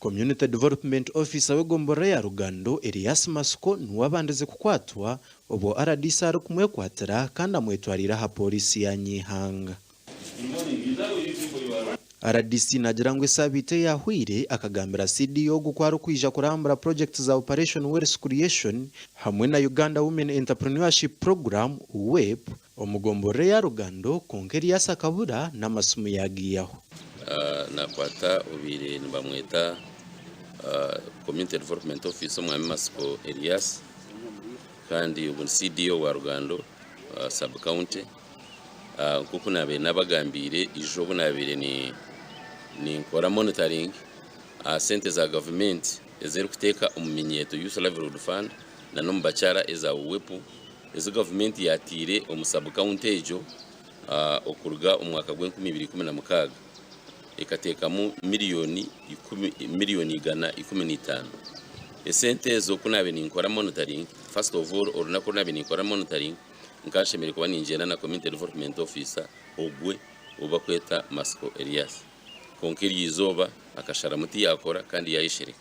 Community Development Officer w'egomborora ya Rugando, Elias Masiko niwe abandize kukwatwa obwo rdc arikumwekwatira kandi amwetwariire aha pooriisi ya Nyihanga. Rdc naagira ngu esaabiiti eyaahweire akagambira CDO ogu ku arikwija kurambura purogyekiti za Operation Wealth Creation hamwe na Uganda Women Entrepreneurship Program, UWEP, omu gomborora eya Rugando kwonka Elias akabura n'amasimu yaagiihaho. Nakwata obaire nibamweta Community Development Officer Omwami Masiko Elias kandi ogu ni CDO wa Rugando sub county. Nk'oku naabaire naabagambiire ijo obu naabaire ninkora monitoring aha sente za gavumenti ez'erikuteeka omu minyeeto Youth Livelihood Fund na n'omu bakyara eza UWEPU ezi gavumenti yaataire omu sub county egyo okuruga omu mwaka gw'enkumi ibiri ikumi na mukaaga ekateekamu miriyoni 115. Esente ezo ku naabaire ninkora monitoring, first of all orunaku oru naabaire ninkora monitoring, nkashemereire kuba ningyenda na Community Development Officer ogwe ou barikweta Masiko Elias. Kwonka eryo izooba akasharamu tiyakora kandi yayeshereka.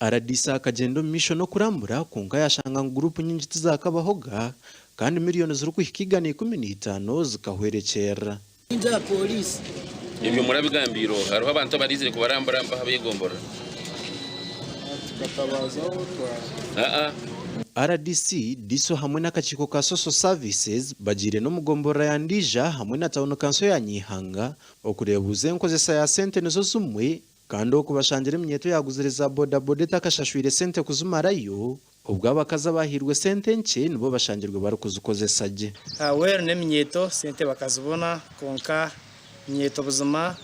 Rdc akagyenda omu maisho n'okurambura kwonka yashanga ngu guruupu nyingi tizakabahoga kandi miriyoni zirikuhika 115 zikahwerekyerera. Ebyo murabigambiire oha? Hariho abantu abariizire kubarambura mpaha beegomborora? Aa. Rdc, DISO hamwe n'akakiiko ka Social Services bagiire n'omugomborora ya Ndija hamwe na tauni kanso ya Nyihanga okureebuuza enkozesa ya sente nizo zimwe kandi oku bashangire eminyeeto yaguzire za bodaboda etakashashwire sente kuzimarayo obwo abakazi abahairwe sente nkye nibo bashangirwe barikuzikozesa gye. Well n'eminyeeto sente bakazibona kwonka eminyeeto buzima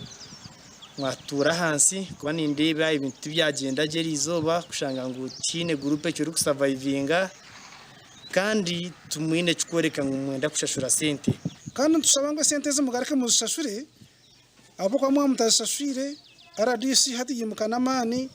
mwatuura ahansi kuba nindeeba ebintu tibyagyenda gye eriizooba kushanga ngu tihaine guruupu eki orikusurvivinga kandi timwine ekikworeka ngu nimwenda kushashura sente. Kandi nitushaba ngu esente ezi mugaruke muzishashure ahabw'okuba mwaba mutazishashwire, RDC hati yimuka n'amaani.